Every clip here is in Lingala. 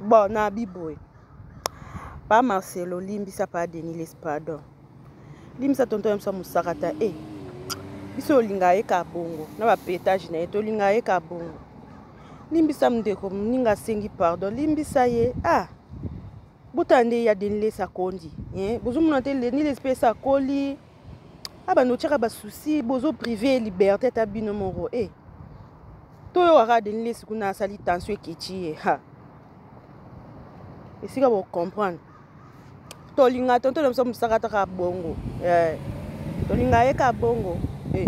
Bon, na biboye. Pa Marcelo, limbisa pa Denis Les pardon. Limbisa tonton ya biso musakata eh. Biso olinga ye ka bongo na ba petage na ye tolinga ye ka bongo. Limbisa ndeko moninga asengi pardon, limbisa ye. Ah. Botala nde ya Denis Les akondi. Eh, bozomona te Denis Les pe akoli. Abanda otiaka ba soucis, bozo priver liberté ata bino moko eh. Toyokaka Denis Lessi kuna asali tension ekiti ye ha esika bocomprendre tolinga tonto na biso mosaka taka bongo eh. Tolinga ye ka bongo eh.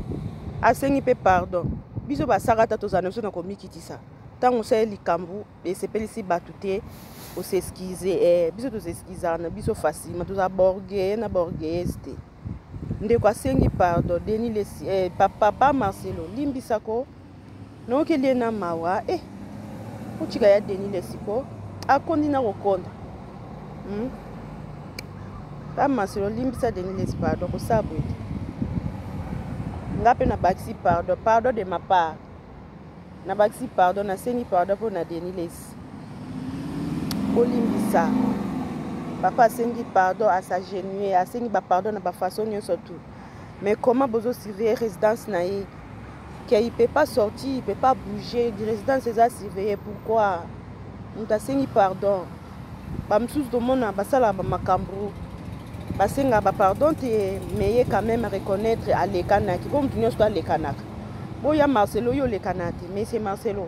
Asengi mpe pardon, biso basaka ta tozala na biso na komikitisa. Ntango osali likambo esepelisi bato te, os'excuse eh. Biso tos'excusaka na biso facilement, tozala baorgueilleux na baorgueilleuse te. Ndeko asengi pardon, Denis Lessi eh, papa Marcelo, limbisako nayokeli ye na mawa eh. Otika ya Denis Lessi ko akondi na kokonda. Pa Marcelo, limbisa Denis Lessi pardon, kosala boye te. Nga mpe nabakisi pardon, pardon de ma part, nabakisi pardon, nasengi pardon mpo na Denis Lessi. Bolimbisa papa, asengi pardon, as'agenouiller, asengi bapardon na bafaçon nyonso tout. Mais comment bozosurveiller résidence na ye ke il peut pas sortir, il peut pas bouger, résidence eza surveiller? Pourquoi? Moto asengi pardon, bamosusu tomona basalaka bamakambo, basengaka bapardon te, mais ye quand même reconnaître alekanaki, po moto nyonso to alekanaka. Boya Marcelo, yo olekana te. Monsieur Marcelo,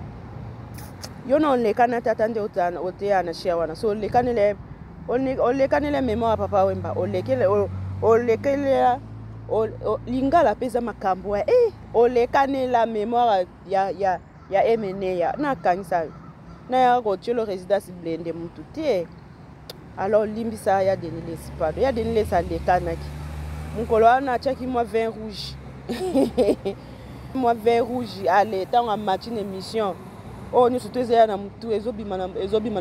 yo na olekana te, ata nde oteya na chaire wana so olekanele, olekanele mémoire ya Papa Wemba, olekelela lingala mpe eza makambo ya eh, olekanela mémoire ya Emeneya. Nakangisa nayaka kotielo résidence blindée mutu te. Alors limbisa ya Denis Lessi pardon. Ya Denis Lessi alekanaki mokolo wana, atiaki mwa vin rouge, mwa vin rouge. Ale ntango amati na émission oyo, nyonso to ezaya na motu, ezobima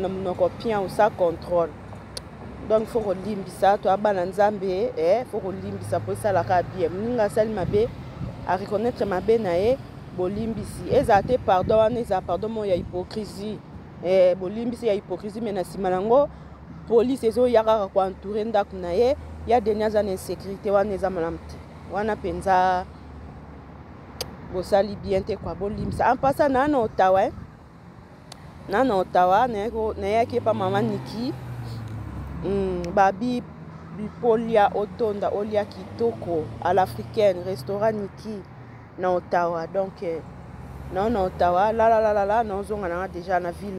na monoko bien osa contrôle. Donc faut kolimbisa, to abana Nzambe eh, faut kolimbisa mpo esalaka bien. Moninga asali mabe, areconnaître mabe na ye, bolimbisi. Ezala te pardon wana ezala pardon moko ya hypocrisie eh, bolimbisi ya hypocrisie, mais na nsima nango police ezoya kaka koentourer ndako na ye. Ya Denis aza na insécurité, wana eza malamu te, wana mpenza bosali bien te kwa. Bolimbisa. En passant, naa na Ottawa eh? Na Ottawa, nayaki epa mama Niki. Babi bipolia otonda olia kitoko à l'africaine, restaurant Niki na Ottawa. Donc eh, nao na Ottawa, lalalalala, naozonga nanga déjà na ville.